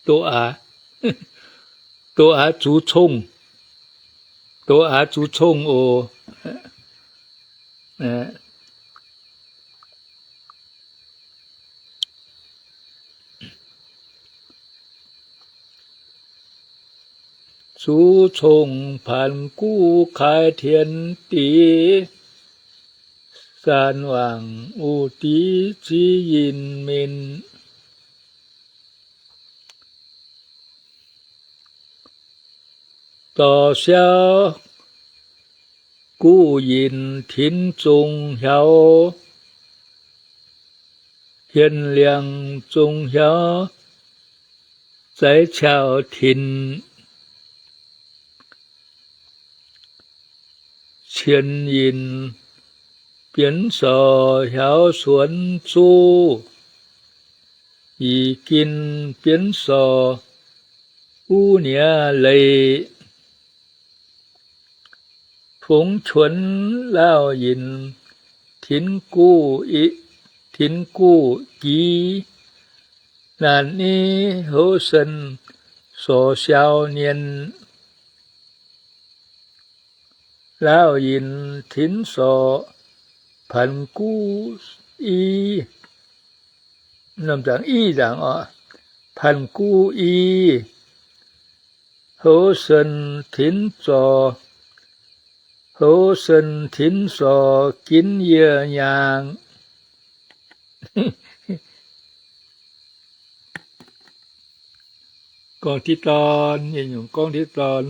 Doqc aax, doqc aax zuqc congh, doqc aax zuqc congh oc. Zuqc congh Paan Guv Kaai Tien Dic, Saan Wangc Uv Dic Ziv Yinh Min. Dorh siauv guv yinc tinx zong hiauv, hien liangx zong hiauv zaiv ciaux tinx. Cien yinc bienx sorc hiauv suonx zuqv, yie gin bienx sorc wuov niev leiz. Fungx quonx lauh yinc tinx guv, tinx guv giz, naanc niv houv sen sorc siau nien. Lauh yinc tinx sorc Paan Guv i, norm nzangc i nzangc oc, Paan Guv i, houv sen tinx sorc, houv sen tinx sorc ginv yie nyaangc. Gorngv diqv dorn, nyei nyungc gorngv diqv dorn.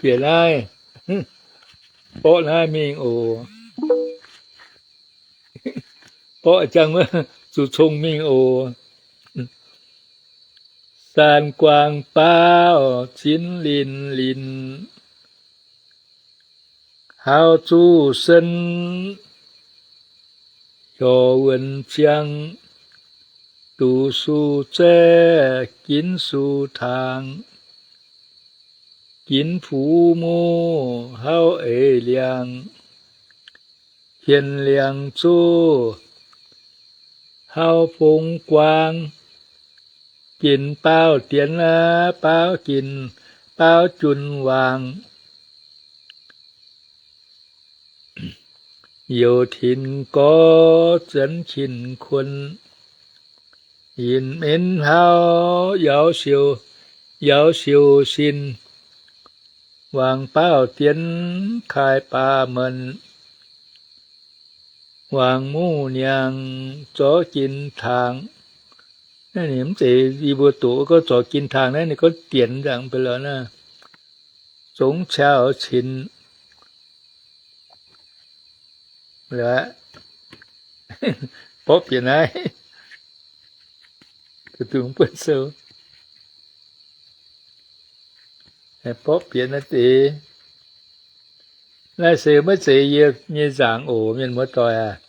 Bieqc naaiv, borqv naaiv mingh oc. Borqv jangx wuov zuqc cong mingh oc. Saan guaang baauv zinx linx linx, hauv zuqc sen, hyorc wuonc ziangx, duqv suv zaeqv ginv suv taangx, ginv fuv muv hauv eix liangx, hien liangx zuqv hauv fong guaang, ginx baauv dienx aqv, baauv ginx, baauv junc wangc. Youz tinx gorx zanv qinx kuon, yinc menv hlauv yauz siou, yauz siou sin, wangc baauv dienx kaaix baav menh, wangc muv niangx zorqv ginx taangx. Naaiv ninh mv zeiz yie mbuo doqc gorngv zorqv ginx taangx naaiv, ninh gorngv dienx nzangc ba'lorqc naaiv. Zongx ciaux cin. Borqv bieqc naaiv, dungx buonv sou. Borqv bieqc naaiv deix. Naaiv se maiv zeiz yie nyei nzaangc oc, mienh muoz doic aac.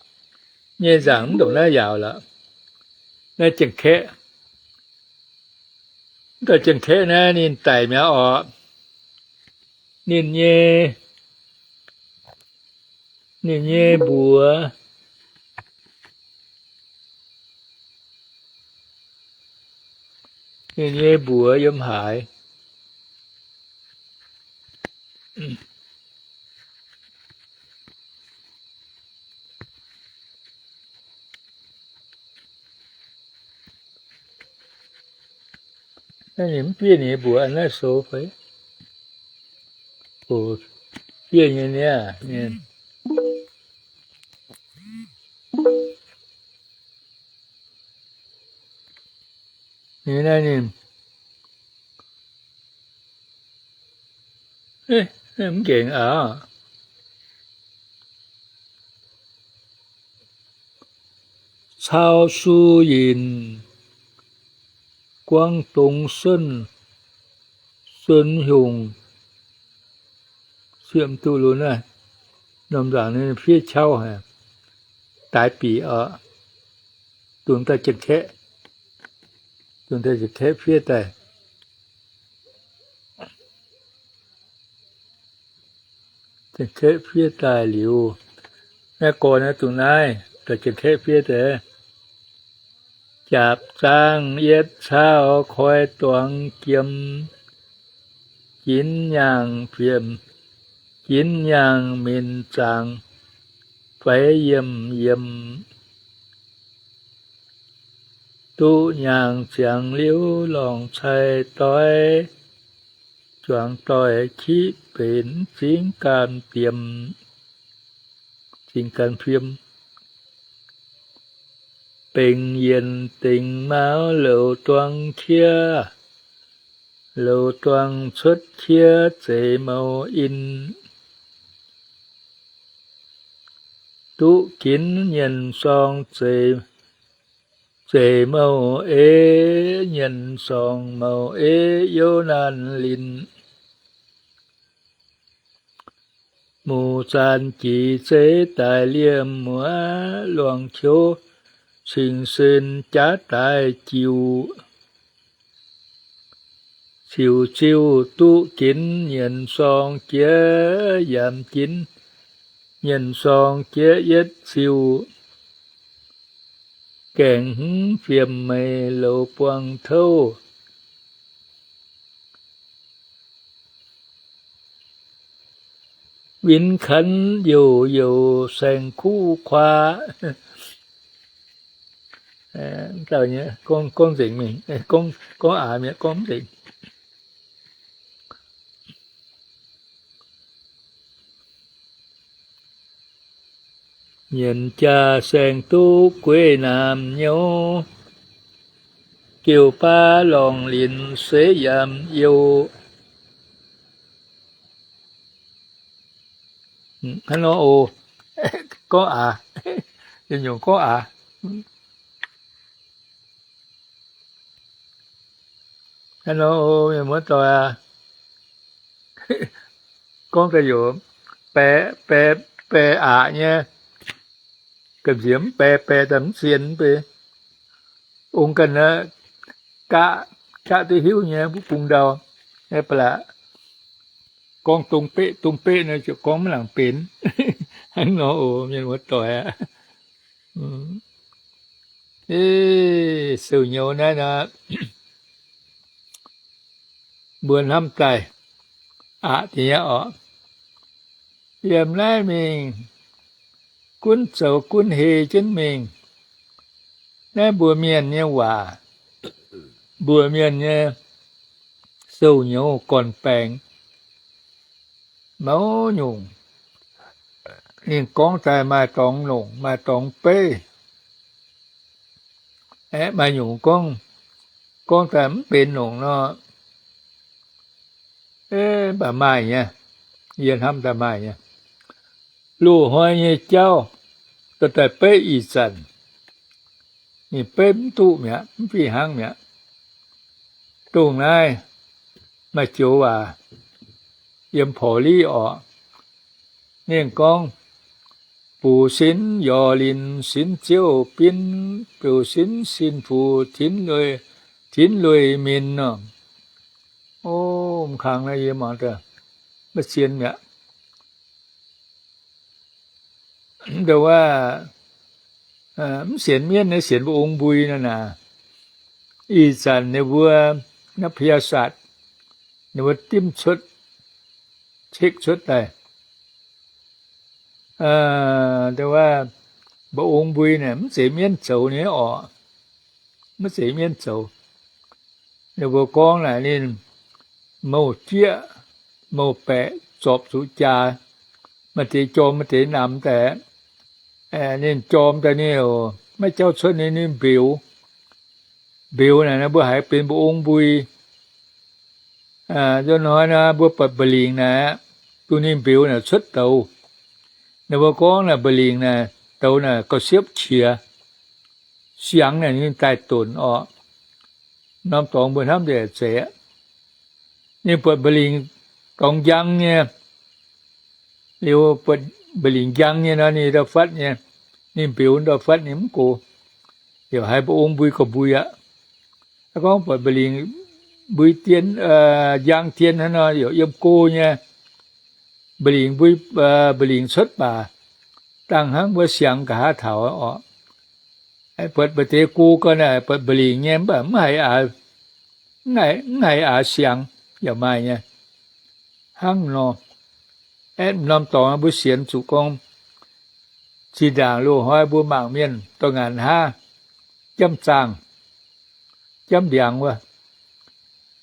Nyei nzaangc mv ndongc naaiv yaauc lorqc. Naaiv Jang Kaeqv. Mv dauh Jang Kaeqv naaiv ninh daic mi'aqv oc. Ninh nyei, ninh nyei mbuox, ninh nyei mbuox yiem haaix? Naaiv ninh mv biev ninh nyei mbuox an naaiv sou fai? O, biev nyei niaa, ninh, ninh naaiv ninh, mv nqengx aqv. Cau Su Yinc, Guangv Dongh Sunv, Sun Hiungc, siemv duqv lunx naaiv, norm nzaangc ninh fiev qau haic, daaix bic oc, dungx daaih Jang Kaeqv. Dongh deix Janx-Kaeqv fiev daaih, Janx-Kaeqv fiev daaih liuz, naaiv gorn naaiv dongh naaiv, daaih Janx-Kaeqv fiev daaih, jaapc zaangv yietv cauv koi duangx jiem, jinx nyaangh fiem, jinx nyaangh minc zaangc, faix yiem yiem, duqv nyaangh ziangx liuz lorngc cai doix, zuangx doic qiqv benx zingv gaam diem, zingh gan fiem. Bengx yienc dingc maux louz duang qiex, louz duang cuotv qiex zeix mouh in. Duqv ginv nyienc sorng zeix, zeix mouh eix, nyienc sorng mouh eix youv naanc linh. Muc zaanc jiex zeiv daaih liemh muoz, luangh qouv cing-sen jaav daaih jiuc. Ziux ziuh duqv ginv nyienc sorng jiex, yaac ginv nyienc sorng jiex yietv ziuh. Gaengh hmz fiem meih louz buangh touv. Win kanv youc youc saeng-kuv kuaa. Gorngv nzengc mingh, gorngv aax mi'aqv, gorngv mv nzengc. Nyienc jaa saeng duqv gueiv naamh nyouz, jiu baav lorngh linc seix yamc youh. Hnangv nor oc. Gorngv aax, nyungc gorngv aax. Hnangv nor oc, mienh muoz doic aac. Gorngv daaih youc bae, bae, bae aqc nyei, gamh nziex mv bae, bae daaih mv zien mv bei. Ong ganh naaiv gaqv, gaqv duqv hiuv nyei mbuo bung ndau. Ba'laqc gorngv dong beqv, dong beqv nor ziouc gorngv mv nangc benx. Hnangv nor oc, mienh muoz doic aac. Ih, sou-nyouz naaiv nor, mbuo hnamv daaih aqc da'nyeic orqc. Yiem naaiv mingh gunv zoux gunv hei jienv mingh. Naaiv mbuo mienh nyei waac, mbuo mienh nyei sou-nyouz gorn-baengx, mouz nyungc ninh gorngv daaih maaih dorngx longc, maaih dorngx beiv. Aeqv, maaih nyungc gorngv, gorngv daaih mv benx longc nor, mv baac maaih nyei. Yie hnamv daaih maaih nyei. Loz-hnoi nyei jauv dorh daaih beiv ih zanc, ninh beiv mv duqv mi'aqv, mv fih hnangv mi'aqv. Dongh naaiv maaih joux waac yiem Porv Liv orqc. Ninh gorngv, buoz sin yorc linc sin ziouv bin, buoz sin sin fuc tinv lueiz, tinv lueiz minc nor. O, m'kangx naaiv yie mangc daaih maiv zien mi'aqv. Ndau wuov, mv sienx mienv naaiv, sienx mbuo ong mbui naaiv naaic. Ih zanc ninh mbuo naaiv ไพยาศาสตร์ ninh mbuo dimv cuotv, cikv cuotv daaih. Ndau wuov, mbuo ong mbui naaic mv zeiz mienv zoux nyei orqc. Mv zeiz mienv zoux. Ninh mbuo gorngv naaic ninh mouh jieqv, mouh baeqc zorpc zuqc jaax, maaih deix jorm maaih deix namx daaih. Ninh jorm daaih ninh maiv jauv cuotv, ninh, ninh mbeux. Mbeux naaic mbuo haiz benx mbuo ong mbui. Nzunc hnoi naaic mbuo buatc mba'lingc naaic, dongh ninh mbeux naaic cuotv douz. Ninh mbuo gorngv naaic mba'lingc naaic douz naaic gauh siepv qiex. Siangx naaic ninh daaih donc orqc. Norm dorngx mbuo hnamv nzengc zeiz aqv. Ninh buatc mba'lingc dorngx njang nyei, liuz buatc mba'lingc njang nyei nor ninh ndau-fatv nyei, ninh mbeux ndau-fatv ninh mv gox. Heuc haiz mbuo ong mbui gauh mbui aqv. Gorngv buatc mba'lingc mbui dien, njang dien hnangv nor, yaac yiem go nyei. Mba'lingc mbui, mba'lingc cuotv baac dangh hnangv wuov siangx nqa'haav taux orqc. Buatc maaih deix go gau naaic, buatc mba'lingc nyei mv baac mv haiz aax, mv haiz aax siangx yaac maaih nyei. Hnangv nor, aeqv, norm dorngx mbuo sienx zuqc gorngv zinh ndaangc loz-hnoi mbuo mangc mienh dorh ngaanc haav jamv zaangh, jamv ndiangx wuov.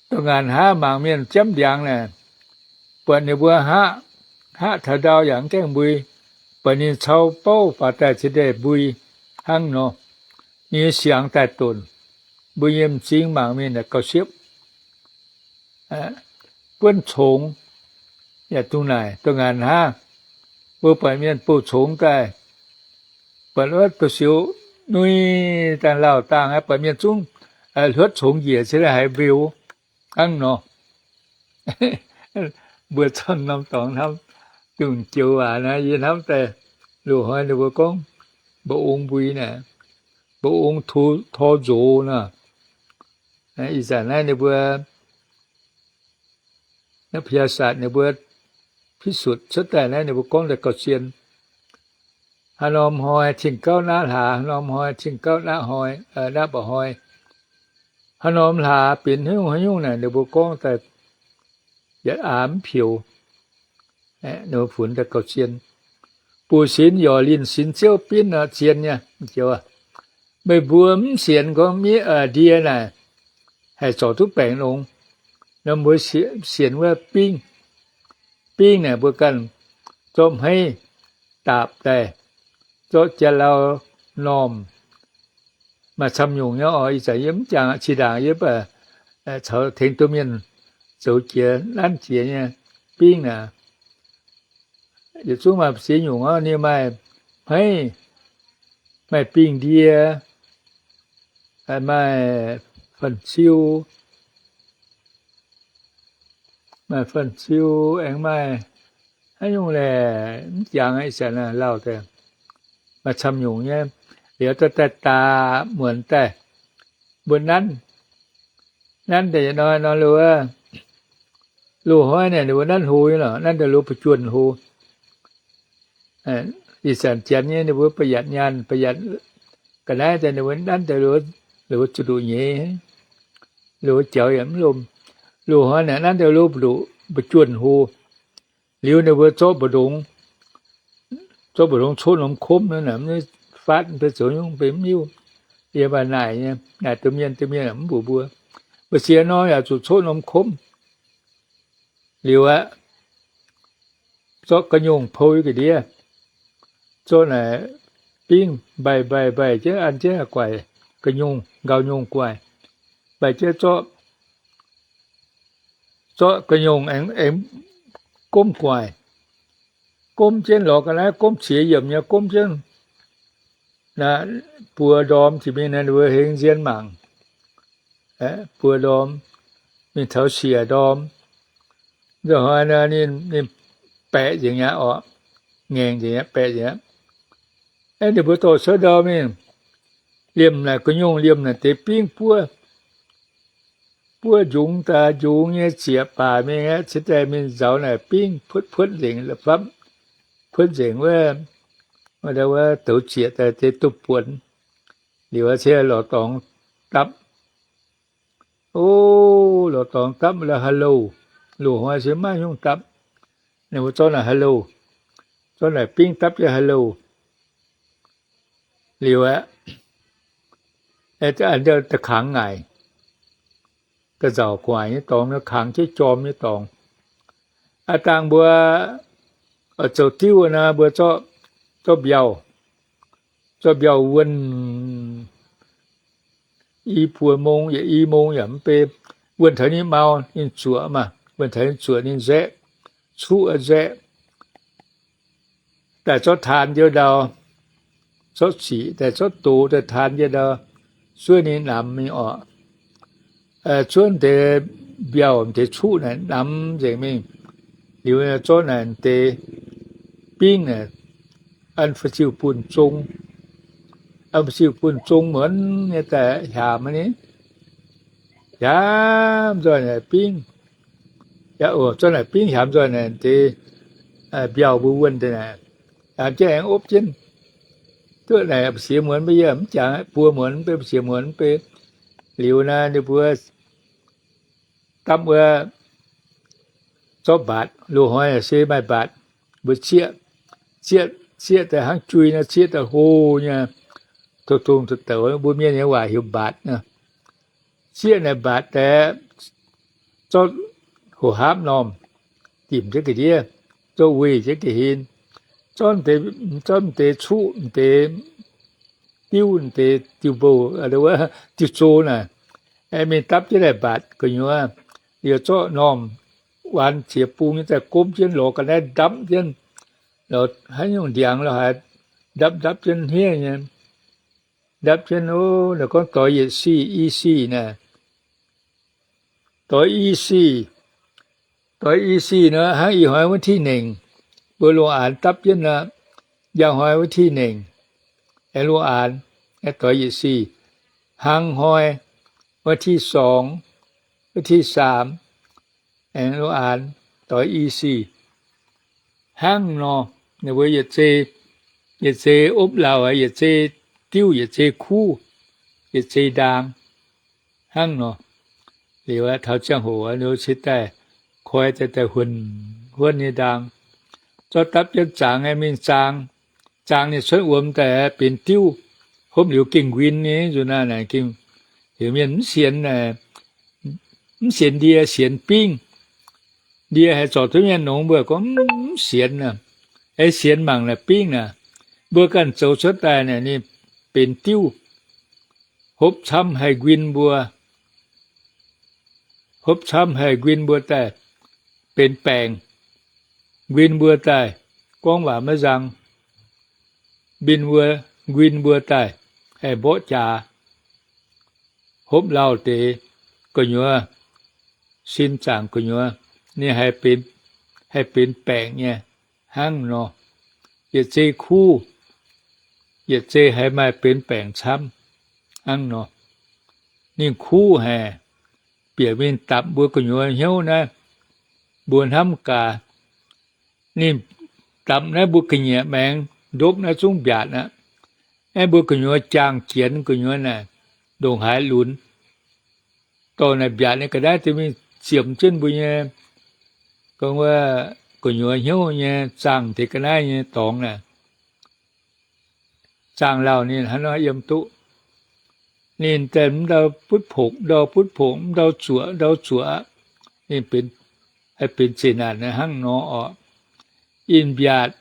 Dorh ngaanc haav mangc mienh jamv ndiangx naaic, buatc ninh mbuo hngaqv, hngaqv taux ndau yaac mv gaengh mbui, buatc ninh cau bouv faaux daaih cingx daaih mbui hnangv nor. Ninh nyei siangx daaih donc, mbuo nyei m'zing mangc mingh naaic gauh siepv. Buonv congx yaac dungx naaic, dorh ngaanc haav, mbuo buatc mienh bouh congx daaih, buatc wuov douz-sioux nui dangh lauh dangh, buatc mienh zungv hluotv congx njiec cingx daaih haiz mbeux hnangv nor. Mbuo camv norm dorngx hnamv dungx joux waac naaiv, yie hnamv daaih loz-hnoi ninh mbuo gorngv mba'ong mbui naaic, mba'ong tor nzox nor. Ih zanc naaiv ninh mbuo นักพยาศาสตร์ ninh mbuo พิสูจน์ cuotv daaih naaiv ninh mbuo gorngv daaih gauh zien. Haaix norm hnoi cing gauv naqv hlaax, haaix norm hnoi cing gauv naqv hnoi, naqv mba'hnoi. Haaix norm hlaax benx haaix nyungc haaix nyungc naaic ninh mbuo gorngv daaih yietc aax mv peux. Ninh mbuo funx daaih gauh zien. Buoz-sinx yorc linh sinx ziouv binv nor zien nyei. Meih mbuo mv sienx gorngv miev, ndie naaic haih zorc duqv baengc longx. Nor mbuo sienx wuov bingv. Bingv naaic mbuo ganh zorqv hmeiv daapc daaih, zorqv jaa-lau normh, maaih camv nyungc nyei oc. Ih zanc yie mv jangx, zinh ndaangc yie baac caux tengx domh mienh zoux jiex nanv jiex nyei bingv naaic. Yietc zungv maaih ziex nyungc orqc, ninh maaih hmeiv, maaih bingv ndie, maaih fan-ziu, maaih fan-ziu aengx maaih haaix nyungc laeh, mv jangx ih zanc lauh daaih, maaih camv nyungc nyei. Liuz daaih daaih daaih muonc daaih mbuo nanv, nanv daaih yietc hnoi nor, loz-hnoi naaic ninh mbuo nanv hlo nyei lorqc, nanv daaih loz ba'juonh hlo. Ih zanc janx nyei ninh mbuo ประหยัด nyaanh, ประหยัด ga'naaiv daaih ninh mbuo nanv daaih loz zuqc nduqc nyeiz, loz jaux yaac mv lomh. Loz-hnoi naaic nanv daaih loz mbu'nduqc mbu'juonh hlo. Liuz ninh mbuo zorqv mbu'ndongx, zorqv mbu'ndongx coqv norm komv naaic, mv faatv mv bei zoux nyungc, mv bei mv hiuv. Yie mbuo naaic nyei, naaic domh mienh, domh mienh mv mbuox mbuo. Mbu'ziex nor yaac zuqc coqv norm komv. Liuz aqv, zorqv ga'nyungc pou yie ga'ndiev, zorqv naaic bingv mbaih mbaih mbaih jienv an jienv guaix, ga'nyungc, nqaaux nyungc guaix, mbaih jienv zorqv, zorqv ga'nyungc aengx, aengx gomv guaix, gomv jienv lorz ga'naaiv gomv qiex yiemc nyei gomv jienv. Naaiv buoz ndorm jiex mingh naaiv ninh mbuo hengx nzien mangc. Buoz ndorm, mingh taux siec ndorm, nzunc hnoi ninh, ninh baeqc nzengc aqv orqc, ngaengc nzengc aqv, baeqc nzengc aqv. Aeqv, ninh mbuo dorh cuotv ndau mingh, liemh naaic gu'nyungc liemh naaic deix bingv buov, buov njungx daaih njungx nyei zieqc baac mingh aqv, cingx daaih mingh nzaaux naaic bingv puotv puotv nzengc, puotv nzengc wuov, wuov douz zieqc daaih deix duqv buonc. Liuz cingx lorz dorngx dapv. O, lorz dorngx dapv la'haaix louh, loz-hnoi se maiv nyungc dapv. Ninh mbuo zorqv naaic haaix louh, zorqv naaic bingv dapv jienv haaix louh. Liuz aqv, da'kangx ngaaic, da'nzauc gu'nguaaic nyei dorngx, kangx jienv jorm nyei dorngx. Aav dangh mbuo zoux diuv nor, mbuo zorqv, zorqv mbiauh, zorqv mbiauh wuonh i buo mong yaac i mong yaac mv bei, wuonh taux ninh mau ninh zuoqc maah, wuonh taux ninh zuoqc ninh nzaeqv, cuqv nzaeqv, daaih zorqv taan njoux ndau, zorqv ziqc daaih zorqv doz daaih taan njoux ndau, zuov ninh namx mingh orqc. Zuov deix mbiauh deix cuqv naaic namx nzengc mingh. Liuz zorqv naaic deix bingv naaic an fu-ziuh bunh zong, an fu-ziuh bunh zong muonz nyei daaih hiaamx ni. hiaamv nzoih naaic bingv, yaac zorqv naaic bingv hiaamv nzoih naaic deix mbiauh mbuo wuonh deix naaic, hiaamv jienv aengx opv jienv. Duqv naaic siex muonz mv baac yie mv jangx, buo muonz mv bei, siex muonz mv bei. Liuz naaiv ninh mbuo dapv wuov zorqv mbaatc, loz hnoi se maaih mbaatc, mbuo zieqv, zieqv, zieqv daaih hnangv jui nor, zieqv daaih hlo nyei, dongh dongh douc, mbuo mienh nyei waac heuc mbaatc nor. Zieqv naaic mbaatc daaih zorqv hoc haapv normh, dimc jienv ga'ndiev, zorqv wuic jienv ga'hlen, zorqv, zorqv m'deix cuqv, m'deix diuv, m'deix diuh mbouh, diuh zoh naaic, aengx mingh dapv jienv naaic mbaatc gu'nyuoz, liuz zorqv normh waanx ziex bung nyei daaih gomv jienv lorz ga'naaiv ndapv jienv, lorz haaix nyungc ndiangx lorz haaix ndapv ndapv jienv hniev nyei, ndapv jienv. Ov, naaiv gorngv doix yietc sic, i sic naaic. Doix i sic, doix i sic nor hnangv ih hnoi วันที่หนึ่ง mbuo lungh aanx dapv jienv nor, njang hnoi วันที่หนึ่ง aengx lungh aanx, doix yietc sic. Hnangv hnoi วันที่สอง, วันที่สาม aengx lungh aanx, doix i sic. Hnangv nor, ninh mbuo yietc zei, yietc zei opv lauh, yietc zei diuv, yietc zei kuv, yietc zei ndaang. Hnangv nor, liuz taux ziangh hoc ninh mbuo cingx daaih koi daaih, daaih huonc huonv nyei ndaang, zorqv dapv jienv zangx mingh zaang. Zaang ninh cuotv wuom daaih benx diuv, hopv liuz gengh nquin nyei nzunc naaiv naaic, gengh heuc mienh mv sienx, mv sienx ndie, sienx bingv. Ndie haih zorc duqv mienh nongx, mbuo gorngv mv sienx naaic. Ei sienx mangc naaic bingv naaic, mbuo ganh zoux cuotv daaih naaic ninh benx diuv, hopv camv haih nquin mbuo, hopv camv haih nquin mbuo daaih benx baengc, nquin mbuo daaih gorngv waac maiv nzang, mbinh mbuo, nquin mbuo daaih haih mborqv jaax, hopv lauh deix gu'nyuoz, sin zaangc gu'nyuoz, ninh haih benx, haih benx baengc nyei hnangv nor. Yietc zei kuv, yietc zei haih maaih benx baengc camv hnangv nor. Ninh kuv haic, bieqc mingh dapc mbuo gu'nyuoz hnyouv naaiv, mbuo hnamv gaax, ninh dapc naaiv mbuo ga'nyiec maengx ndopv naaiv zungv mbiaatc aqv. Aeqv, mbuo gu'nyuoz jaangh jienx gu'nyuoz naaic, ndongc haaix lunx dorh naaic mbiaatc nyei ga'naaiv deix mingh ziemx jienv mbuo nyei, gorngv wuov gu'nyuoz hnyouv nyei zaangh deix ga'naaiv nyei dorngx naaic. Zaangh lauh ninh hnangv nor yiem duqv. Ninh daaih mv ndau butv pongc, ndau butv pongc, mv ndau zuoqc, ndau zuoqc, ninh benx, haih benx zeqc naanc hnangv nor orqc. Ih mbiaatc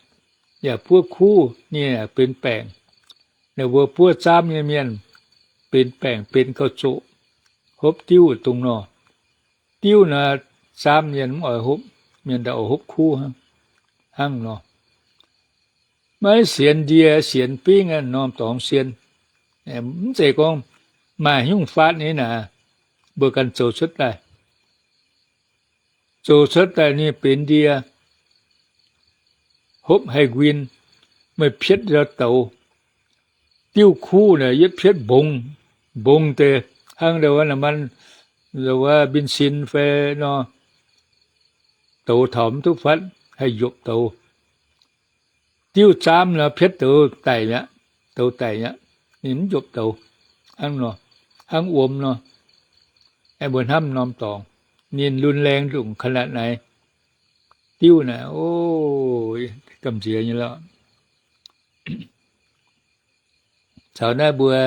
yaac buov kuv, ninh yaac benx baengc. Ninh mbuo buov zaamv nyei mienh benx baengc benx gauh zoqc, hopv diuv dongh nor. Diuv naaic zaamv mienh mv oix hopv, mienh ndau oix hopv kuv hnangv nor. Maiv sienx ndie sienx bingv norm dorngx sien. Mv zeiz gorngv maaih nyungc faatv nyei naaic, mbuo ganh zoux cuotv daaih. Zoux cuotv daaih ninh benx ndie, hopv haih nquin, meih pietv ndau douz. Diuv kuv naaic yietv pietv mbongz, mbongz deix hnangv ndau wuov naaic, man, ndau wuov mbin sin fai nor, douz taux mv duqv fatv haih njopc douz. Diuv zaamv nor pietv douz daic mi'aqv, douz daic mi'aqv, ninh mv njopc douz, hnangv nor, hnangv wuom nor. Aengx mbuo hnamv norm dorngx, ninh รุนแรง ndongc ขนาดไหน. Diuv naaic, o, gamh nziex nyei lorqc. Caux naaiv mbuo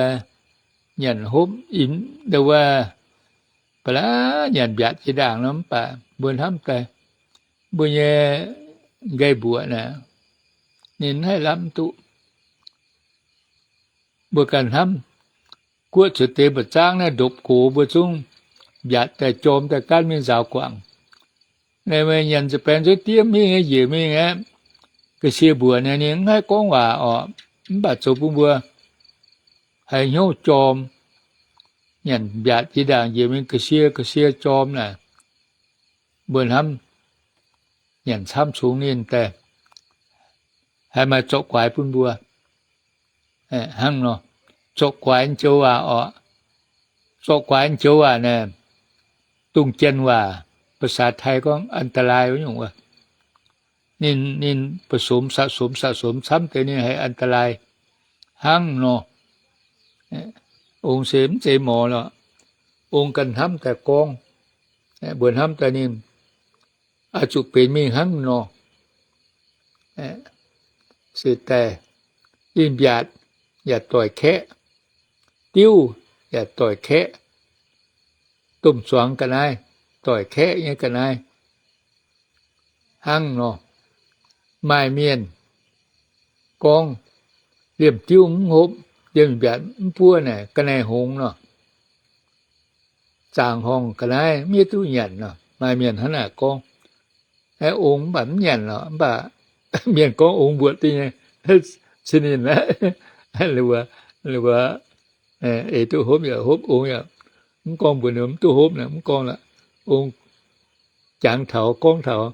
nyanc hopv, ndau wuov, ba'laqv nyanc mbiaatc jiex ndaangc nor, mv baac mbuo hnamv daaih mbuo nyei nqaih mbuoqc naaic, ninh mv haih lamh duqv. Mbuo ganh hnamv, guoqv zuqc deix mba'zangv naaiv ndopv gox mbuo zungv mbiaatc daaih jorm daaih gaanv mingh nzaaux guangc. Naaiv meih nyanc ziepc baengx zuov diev mingh, njiec mingh aqv, ga'sie mbuoqc naaic ninh mv haih gorngv waac orqc, mv baac zoux bun mbuo haiz hnyouv jorm. Nyanc mbiaatc jiex ndaangc njiec mingh ga'sie ga'sie jorm naaic, mbuo hnamv nyanc camv cungx ninh daaih, haiz maaih zorqv guaix bun mbuo. Hnangv nor, zorqv guaix joux waac orqc. Zorqv guaix joux waac naaic, dongh janx waac, ภาษาไทย gorngv อันตราย wuov nyungc wuov. Ninh, ninh ผสม สะสม สะสม camv deix ninh haih อันตราย hnangv nor. Ong se mv zeiz morz lorqc. Ong ganh hnamv daaih gorngv, mbuo hnamv daaih ninh oix zuqc benx mingh hnangv nor. Se daaih, in-mbiaatc yaac doic kaeqv, diuv yaac doic kaeqv, domh zuangx ga'naaiv doic kaeqv nyei ga'naaiv hnangv nor. Maaih mienh gorngv, liemh diuv mv hopv, liemh mbiaatc mv buov naaic ga'naaiv hngongx nor. Zaangc horngh ga'naaiv miev duqv nyanc nor. Maaih mienh hnangv naaic gorngv. Aeqv, ong mv baac mv nyanc lorqc, mv baac mienh gorngv ong mbuoqc duqv nyei, cin ninh aqv. Eix duqv hopv yaac hopv, ong yaac mv gorngv mbuox ninh mv duqv hopv naaic, mv gorngv lorqc. Ong jangx taux gorngv taux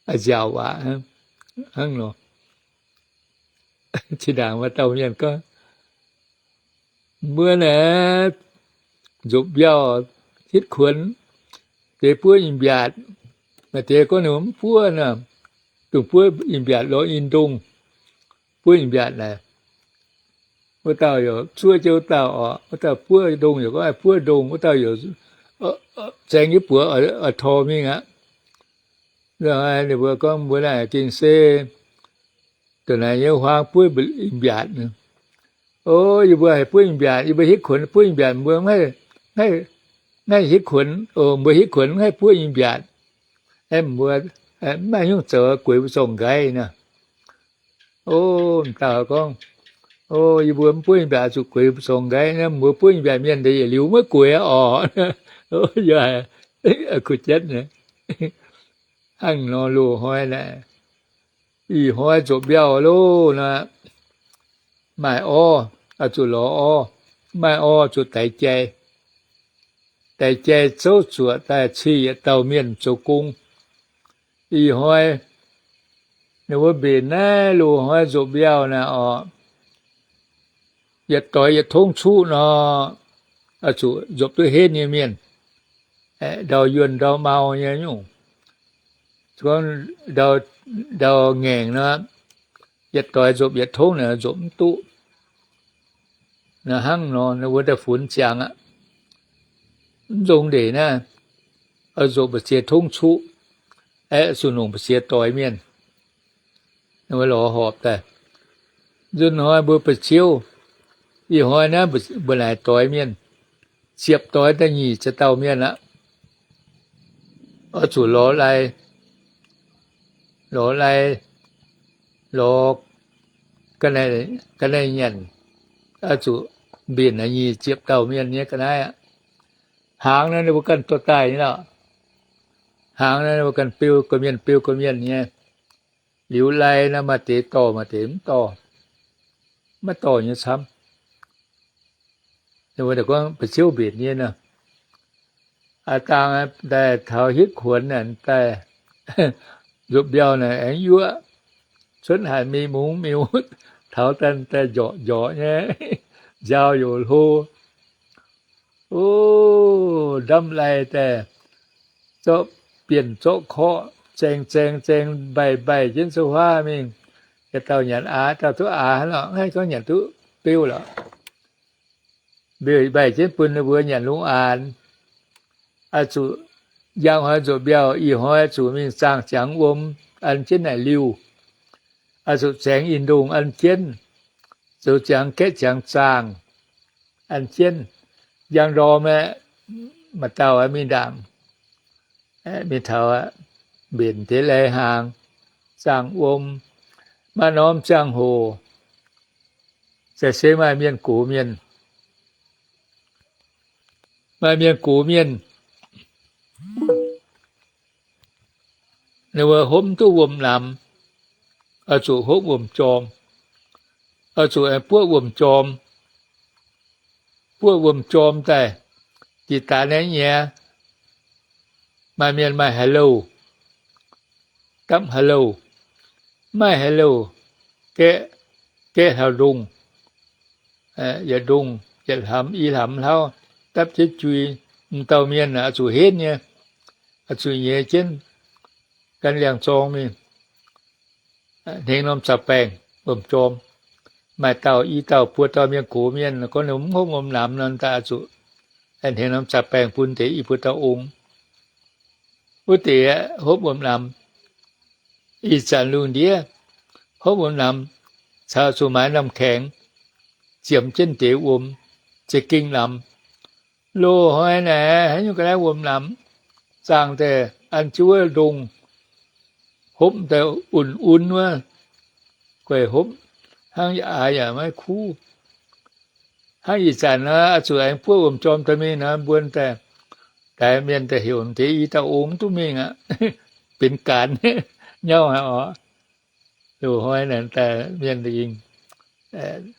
nziaauc waac hnangv nor. Zinh ndaangc maaih dauh mienh gorngv, mbuo naaic nzopv mbiauh hitv kuonx, deix buov in-mbiaatc, maaih deix gorngv ninh mv buov nor, dongh buov in-mbiaatc lorz in-ndongh, buov in-mbiaatc naaic. Wuov dauh yaac zuov jienv wuov dauh oc, wuov dauh buov ndongh yaac gorngv haih buov ndongh, wuov dauh yaac zaeng jienv buoz oix tor mingh aqv. Ninh mbuo gorngv mbuo naaic gengh se dongh naaiv nyei huaang buov in-mbiaatc. O, yie mbuo haih buov in-mbiaatc, yie mbuo hitv kuonx buov in-mbiaatc, mbuo mv haih hitv kuonx, mbuo hitv kuonx mv haih buov in-mbiaatc. Aeqv, mbuo mv maaih hnyouv zoux, gueix mbuo zorng-nqaiv nor. O, m'dauh gorngv, o, yie mbuo mv buov in-mbiaatc zuqc gueix mbuo zorng-nqaiv, mbuo buov in-mbiaatc mienh deix yietc liuz maiv gueix oc. Kuv jienv hnangv nor loz-hnoi naaic, ih hnoi nzopv mbiauh loh nor, maaih orv oix zuqc lorz orv, maaih orv zuqc daix jai. Daix jai zouv zuoqc daaih cih yietc dauh mienh zoux gong. Ih hnoi ninh mbuo mbenc naaiv loz-hnoi nzopv mbiauh naaic oc, yietc doix yietc tongv cuqv nor, oix zuqc nzopv duqv henv nyei mienh. Ndau yuonh ndau mau nyei nyungc, ndau ngaengc nor, yietc doix nzopv yietc tongv naaic nzopv mv duqv. Naaiv hnangv nor ninh mbuo daaih funx ziangx aqv. Mv nzong ndeic naaiv, oix nzopv mbu'ziex tongv cuqv, aeqv, zuqc nongc mbu'ziex doix mienh. Ninh mbuo lorz horpc daaih. Nzunc hnoi mbuo ba'ciouv, ih hnoi naaiv mbuo naaic doix mienh, ziepc doix daaih nyic ziepc dauh mienh aqv. Oix zuqc lorz lai, lorz lai, lorz ga'naaiv nyanc, oix zuqc mbenc naaic nyic ziepc dauh mienh nyei ga'naaiv aqv. Hnaangx naaiv ninh mbuo ganh dorh daaih nyei lorqc. Hnaangx naaiv ninh mbuo ganh beu gorqv-mienh, beu gorqv-mienh nyei. Liuz lai naaiv maaih deix dorh, maaih deix mv dorh, maiv dorh nyei camv. Ninh mbuo gorngv ba'ciouv mbenc nyei nor. Aav dangh daaih taux hitv kuonx naaic daaih, nzopv mbiauh naaic aengx yuoqv, cuotv hanc mingh mungz miuc, taux daaih njorqc njorqc nyei, nziaaux youc hlo. O, ndamv lai daaih zorqv bienh zorqv korqv, zaeng zaeng zaeng, mbaih mbaih jienv souv huaav mingh. Yietc dauh nyanc aax, dauh duqv aax hnangv lorqc, mv haih gorngv nyanc duqv beu lorqc. Mbaih mbaih jienv bun ninh mbuo nyanc lungh aanx. Oix zuqc njang hnoi nzopv mbiauh, ih hnoi zuqc mingh zaangh ziangx wuom an jienv naaic liuh. Oix zuqc zaengx in-ndongh an jienv, zoux ziangx gaeqv ziangx zaangh an jienv. Njang ndorm aeqv, maaih dauh mingh ndaangc, mingh taux mbenc deix lai hnaangx, zaangh wuom, maaih norm ziangh hoc, za'gengh maaih mienh gox mienh, maaih mienh gox mienh, ninh mbuo hopv mv duqv wuom-namx, oix zuqc hopv wuom-jorm, oix zuqc buoqv wuom-jorm, buoqv wuom-jorm daaih, jiex daaih naaiv nyei, maaih mienh maaih haaix louh, dapv haaix louh, maaih haaix louh, gaeqv, gaeqv hlauv-ndongh, yietc ndongh yietc hlamx i hlamx hlauv, dapv jienv jui, m'dauh mienh oix zuqc henv nyei. oix zuqc nyiex jienv gan liangx-zorng mingh, hnengx norm zaux-baengh wuom-jorm. Maaih dauh i dauh buo dauh mienh gox mienh gorngv ninh mv hopv wuom-namx nor, daaih oix zuqc hnengx norm zaux-baengh bun deix i buo dauh ong. Wuov deix hopv wuom-namx, ih zanc lungh ndiev hopv wuom-namx caux zuqc maaiz namh kaengx ziemx jienv deix wuom, za'gengh namx. Loz-hnoi naaic haaix nyungc ga'naaiv wuom-namx, zaangh daaih an jienv wuov ndongh hopv daaih un-un wuov, guaih hopv hnangv yaac aax yaac maiv kuv. Hnangv ih zanc nor, oix zuqc aengx buov wuom-jorm dorh mingh nor, mbuo daaih, daaih mienh daaih heuc deix i dauh ong mv duqv mingh aqv, benx gaanz nyauv haic oc. Loz-hnoi naaic daaih mienh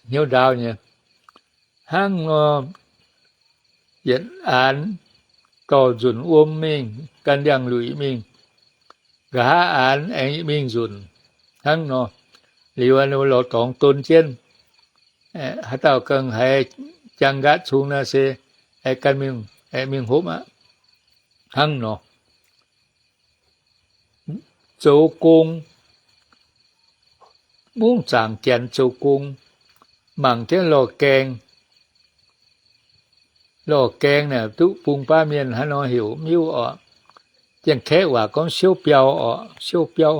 hnyouv ndaauv nyei. Hnangv nor, yietc aanx dorh nzunc wuom mingh, gan liangx-luic mingh, nqa'haav aanx aengx mingh nzunc. Hnangv nor, liuz lorz dorngx don jienv, haaix dauh ganh haiz jangx nqaatv cung nor se aengx gan mingh, aengx mingh hopv aqv. Hnangv nor, zoux gong, mungv zaangc Janx zoux gong, mangc jienv lorh gaeng. Lorh gaeng naaic duqv bung baav mienh haaix nor heuc mv hiuv oc. Janx-kaeqv waac gorngv siouv biauv oc, siouv biauv.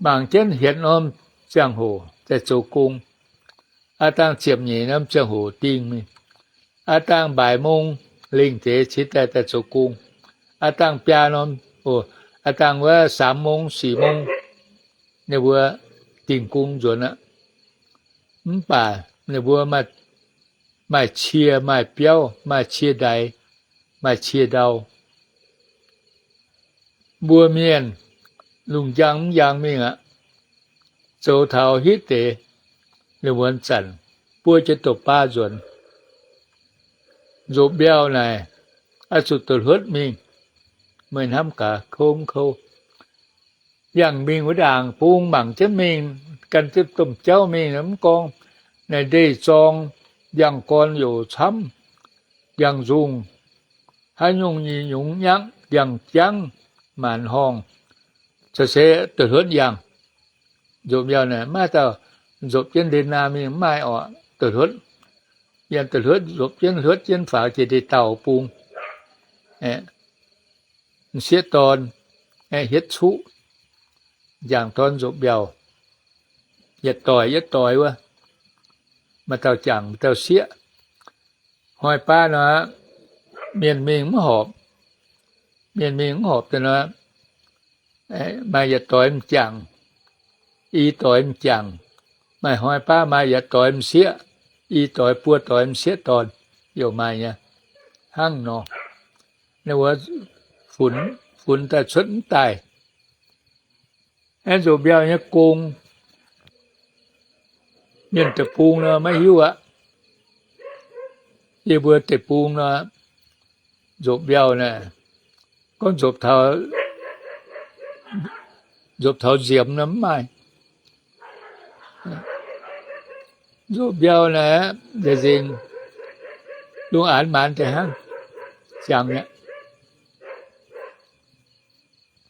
Mangc jienv hietc norm ziangh hoc daaih zoux gong. Aav dangh ziepc nyeic norm ziangh hoc dingh mingh. Aav dangh mbaaix mong lengh deix cingx daaih daaih zoux gong. Aav dangh biaa norm, aav dangh wuov สาม mong สี่ mong ninh mbuo dingh gong nzuonx aqv. Mv baac ninh mbuo maaih cie maaih biauv, maaih cie ndaix, maaih cie ndau. Mbuo mienh lungh njang mv njang mingh aqv. Zoux taux hitv deix, lungh muonz zanc buov jienv douz-baav nzuonx. Nzopv mbiauh naaic, oix zuqc douz-hluotv mingh, meih hnamv gaax kouv mv kouv. Yangh mingh wuov ndaangc bung mangc jienv mingh, gan jienv domh jauv mingh mv gorngv naaic ndeic-zorng, ndiangx-gorn youc camv, ndiangx-nzungh, haaix nyungc nyei nyungc nyangv, ndiangx-jangv, maanc horngh, caux se douz-hluotv yangh. Nzopv mbiauh naaic maiv dauh nzopv jienv ndin naa mingh mv maaih oc. Douz-hluotv, yiem douz-hluotv nzopv jienv hluotv jienv faaux jiex ndeic-dauh bung, m'sieqv dorn, hietv cuqv, jangc dorn nzopv mbiauh, yietc doic yietc doic wuov, maaih dauh jangc maaih dauh sieqv. Hnoi baav nor, mienh mingh mv horpc, mienh mingh mv horpc daaih nor, maaih yietc doix m'jangc, i doix m'jangc, maaih hnoi baav maaih yietc doix m'sieqv, i doix buo doix m'sieqv dorn, youc maaih nyei. Hnangv nor, ninh mbuo funx, funx daaih cuotv mv daaih. Aeqv, nzopv mbiauh nyei gong, mienh deic-bung nor maiv hiuv aqv. Yie mbuo deic-bung nor, nzopv mbiauh naaic, gorngv nzopv taux, nzopv taux nziemx nor mv maaih. Nzopv mbiauh naaic, nzengc, lungh aanx maanz deix hnangv, ziangx mi'aqv.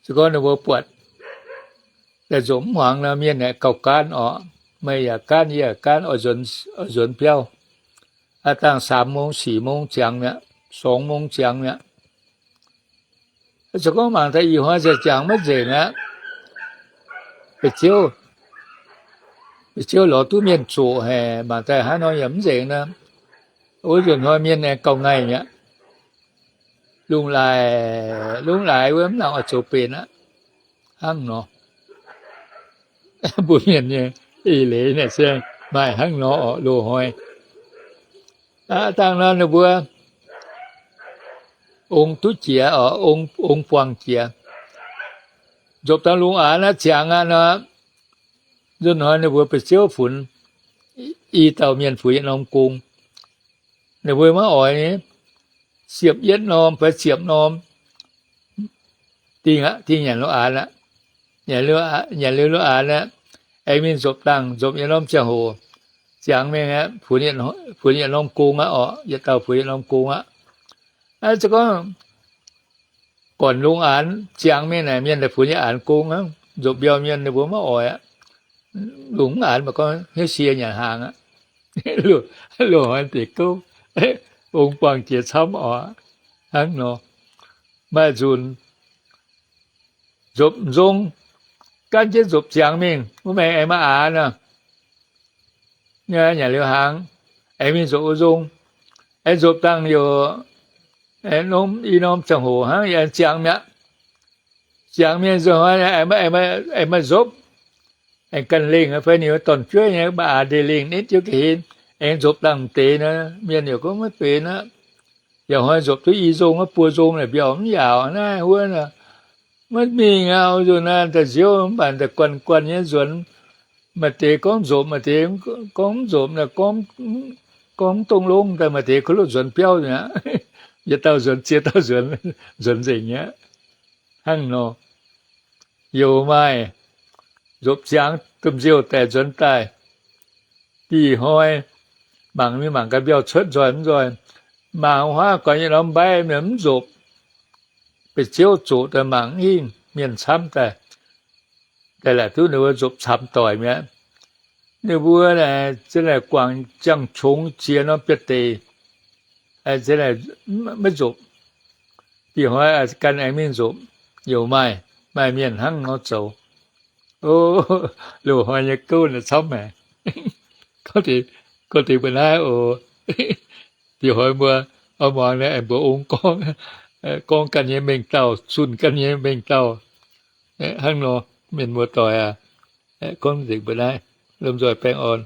Se gorngv ninh mbuo buatc daaih nzopv mv hmuangx nor, mienh aeqv, gauh gaanv orqc. Meih yaac gaanv, yie yaac gaanv, oix nzuonx biauv. Aav dangh สาม mong, สี่ mong ziangx mi'aqv, สอง mong ziangx mi'aqv. Se gorngv mangc daaih ih hnoi ziouc jangx maiv nzengc aqv. Ba'ziouv, ba'ziouv lorz duqv mienh zoqc haic, mangc daaih hnangv nor yaac mv nzengc nor, wuov nzunc hnoi mienh aengx gauh ngaih mi'aqv. Lungh laaix, lungh laaix wuov mv nangc oix zoux benx aqv. Hnangv nor, mbuo mienh nyei eix leiz naaic se maaih hnangv nor orqc, loz-hnoi. Aav dangh nor ninh mbuo ong duqv jiex orqc, ong, ong buangh jiex, nzopv dangh lungh aanx aqv, ziangx aqv nor, nzunc hnoi ninh mbuo ba'ziouv funx, i dauh mienh funx yietc norm gong. Ninh mbuo maiv oix nyei, ziepc yietv norm fai ziepc norm, dingh aqv, dingh nyanc lungh aanx aqv. Nyanc liuz lungh aanx aqv, aengx mingh nzopv dangh, nzopv yietc norm ziangh hoc, ziangx mingh aqv, funx yietc norm gong aqv orqc, yietc dauh funx yietc norm gong aqv. Aa, se gorngv gornc lungh aanx ziangx mingh naaic, mienh daaih funx nyei aanx gong hnangv. Nzopc mbiauh mienh ninh mbuo maiv oix aqv. Lungh mv aanx mv baac gorngv hnyouv sie nyanc hnaangx aqv. Loz-hnoi deix gouv, ong buangh jiex camv oc. Hnangv nor, maaih nzunc nzopc nzong, gan jienv nzopc ziangx mingh, wuov maengx aengx maaih aanx nor, nyanc liuz hnaangx, aengx mingh nzopc wuov nzong, aengx nzopc dangh youc norm i norm ziangh hoc hnangv, aengx ziangx mi'aqv. Ziangx mingh nzunc hnoi aengx maaih nzopv, aengx ganh lengh fai ninh dorn-jueiv nyei, maaih aax ndeic lengh nitv jienv ga'hlen, aengx nzopc dangh deix nor, mienh yaac gorngv maiv benx aqv. Yaac hnoi nzopc duqv i nzong, buo nzong naaic mbiauh mv yaauc naaiv wuov nor, maiv mingh aqv. Nzunc naaiv daaih nziouv mv baac daaih guanh guanh nyei nzuonx, maaih deix gorngv nzopc, maaih deix gorngv mv nzopc, gorngv mv dongh longh daaih, maaih deix kuv loh nzuonx biauv aqv. Yietc dauh nzuonx ziex dauh nzuonx, nzuonx nzengc aqv. Hnangv nor, youc maaih nzopc ziangx domh nziouh daaih nzuonx daaih. Dih hnoi mangc mingh mangc gaax mbiauh cuotv nzoih mv nzoih. Mangc huaav gorx nyei norm mbaiv mienh mv nzopc. Ba'ziouv zoqc daaih mangc mv hingh, mienh camv daaih, daaih laaic duqv ninh mbuo nzopc camv doic mi'aqv. Ninh mbuo naaic za'naaic guangc ziangh qongx jiex norm biauv-deic, za'naaic maiv nzopc. Dih hnoi gan aengx mingh nzopc, youc maaih, maaih mienh hnangv nor zoux. O, loz-hnoi nyei gouv naaic camv haic. Gorngv deix mbuo naaiv oc. Dih hnoi mbuo oix muangx naaiv aengx mbuox ong gorngv, gorngv ganh nyei mengh dauh, zunh ganh nyei mengh dauh. Hnangv nor, mienh muoz-doic aac, gorngv nzengc mbuo naaiv, lomh nzoih baengh orn.